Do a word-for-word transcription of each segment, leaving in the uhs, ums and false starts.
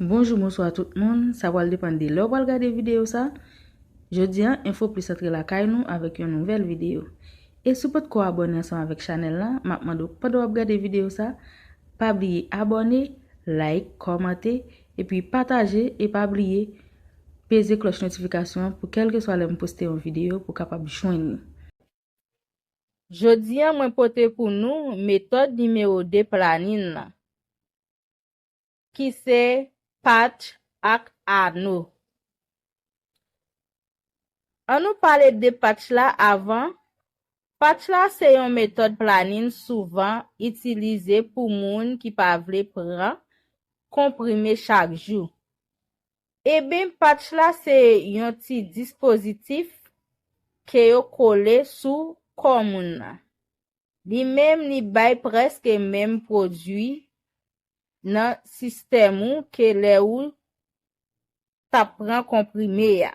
Bonjou, bonswa tout moun. Sa pral depann de lè w pral gade videyo sa. Jodi a, Enfo Plis antre lakay nou avèk yon nouvèl videyo. E si w potko abòne ansanm avèk chanèl la, m ap mande w pandan w ap gade videyo sa, pa bliye abòne, like, kòmante, epi pataje, e pa bliye peze klòch notifikasyon an pou kèlkeswa lè m poste yon videyo pou w kapab jwenn li. Jodi a, mwen pote pou nou metòd nimewo de planin nan, ki se patch ak ano. Ann nou pale de patch la avan. Patch la se yon metòd planin souvan itilize pou moun ki pa vle pran konprime chak jou. Eben, patch la se yon ti dispozitif ke yo kole sou kò moun nan. Li menm, li bay prèske menm pwodui nan sistèm ou ke lè ou t ap pran konprime a.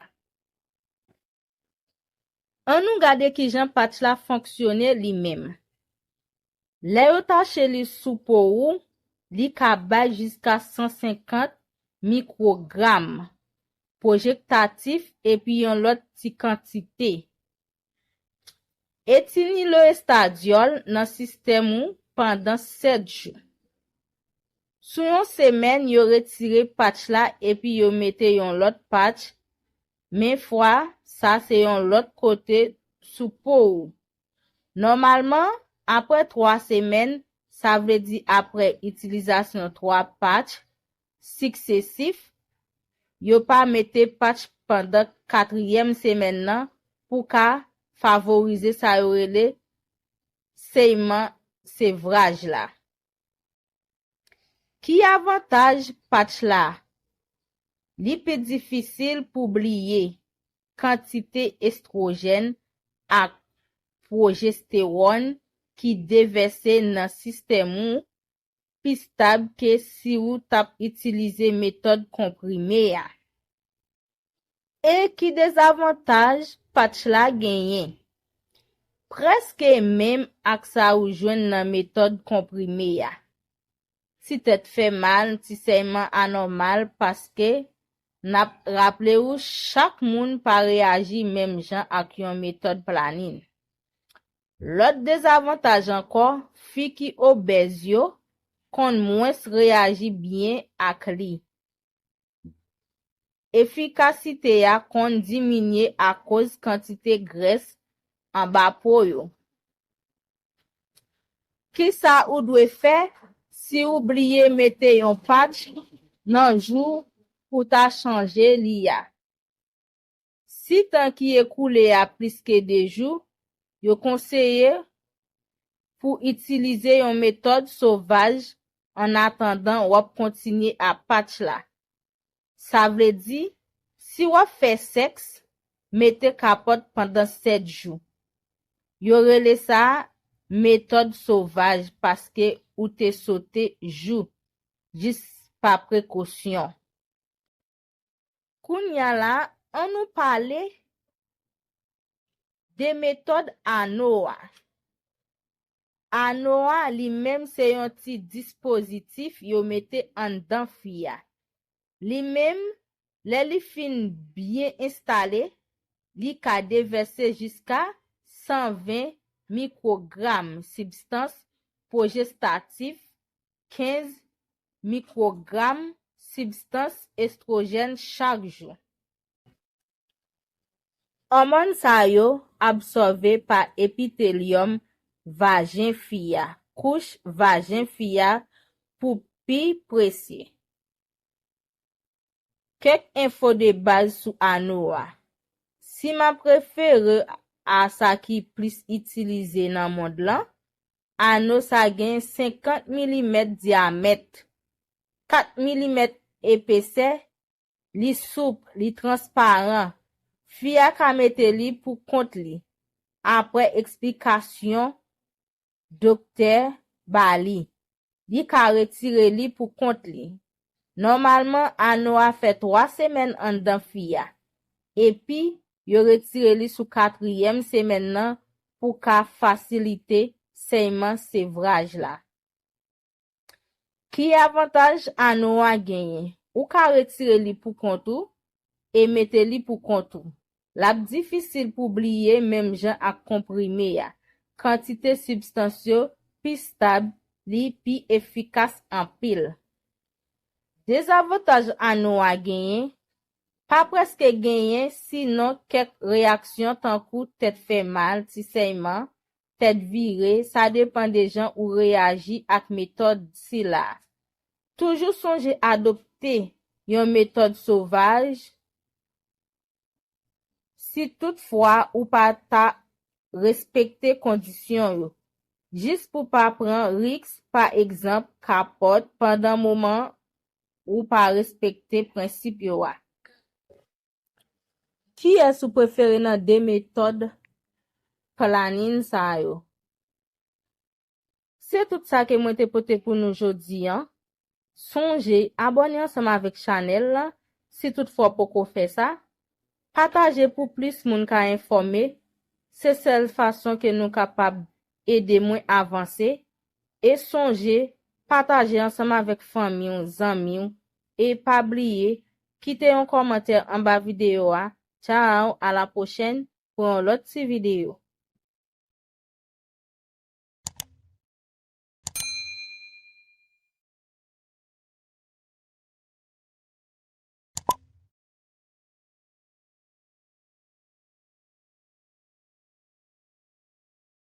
Ann nou gade kijan patch la fonksyone li menm. Lè yo tache li sou po ou, li ka bay jiska san senkant mikwogram pwojektatif epi yon lòt ti kantite etinyloestadyòl nan sistèm ou pandan sèt jou. Sou yon semèn, yo retire patch la epi yo mete yon lòt patch, men fwa sa se yon lòt kote sou po ou. Nòmalman, apre twa semèn, sa vle di apre itilizasyon twa patch siksesif, yo pa mete patch pandan katriyèm semèn nan pou ka favorize sa yo rele seyman sevraj la. Ki avantaj patch la? Li pi difisil pou bliye kantite estwojèn ak pwojestewòn ki devèse nan sistèm ou pi stab ke si ou t ap itilize metòd konprime a. E ki dezavantaj patch la genyen? Prèske menm ak sa ou jwenn nan metòd konprime a. Ti tèt fè mal, ti sèyman anòmal, paske n ap raple ou chak moun pa reyaji menm jan ak yon metòd planin. Lòt dezavantaj ankò, fi ki obèz yo konn mwens reyaji byen ak li. Efikasite a konn diminye akoz kantite grès anba po yo. Kisa ou dwe fè si ou bliye mete yon patch nan jou pou ta chanje li a? Si tan ki ekoule a plis ke de jou, yo konseye pou itilize yon metòd sovaj annatandan w ap kontinye a patch la. Sa vle di, si w ap fè sèks, mete kapòt pandan sèt jou. Yo rele sa a metòd sovaj paske ou te sote jou, jis pa prekosyon. Kounye a la, ann nou pale de metòd ano a. Ano a, li menm, se yon ti dispozitif yo mete anndan fi a. Li menm, lè li fin byen enstale, li ka devèse jiska san ven mikwogram sibstans pwojestatif, kenz mikwogram sibstans estwojèn chak jou. Òmòn sa yo absòve pa epitelyòm vajen fi a, kouch vajen fi a pou pi presye. Kèk enfo de baz sou ano a. Si m ap refere a sa ki plis itilize nan mond lan, ano sa gen senkant milimèt dyamèt, kat milimèt epesè, li soup, li transparan. Fi a ka mete li pou kont li, apre eksplikasyon doktè ba li. Li ka retire li pou kont li. Nòmalman, ano a fè twa semèn anndan fi a, epi yo retire li sou katriyèm semèn nan pou ka fasilite sèyman sevraj la. Ki avantaj ano a genyen? Ou ka retire li pou kont ou e mete li pou kont ou. L ap difisil pou bliye menm jan ak konprime a. Kantite sibstans yo pi stab, li pi efikas anpil. Dezavantaj a nou a genyen, pa prèske genyen, sinon kèk reyaksyon tankou tèt fè mal, ti sèyman, tèt vire, sa depann de jan ou reyaji ak metòd sila. Toujou sonje adopte yon metòd sovaj si toutfwa ou pa ta respekte kondisyon yo, jis pou pa pran risk, pa egzanp, kapòt pandan moman ou pa respekte prensip yo a. Kiyès ou prefere nan de metòd planin sa yo? Se tout sa ke mwen te pote pou nou jodi an. Sonje abòne ansanm avèk chanèl la si toutfwa w poko fè sa. Pataje pou plis moun ka enfòme. Se sèl fason ke nou kapab ede mwen avanse. E sonje, pataje ansanm avèk fanmi w, zanmi w. E pa bliye, kite yon kòmantè anba videyo a. Tchao, a la pwochèn pou yon lòt ti videyo.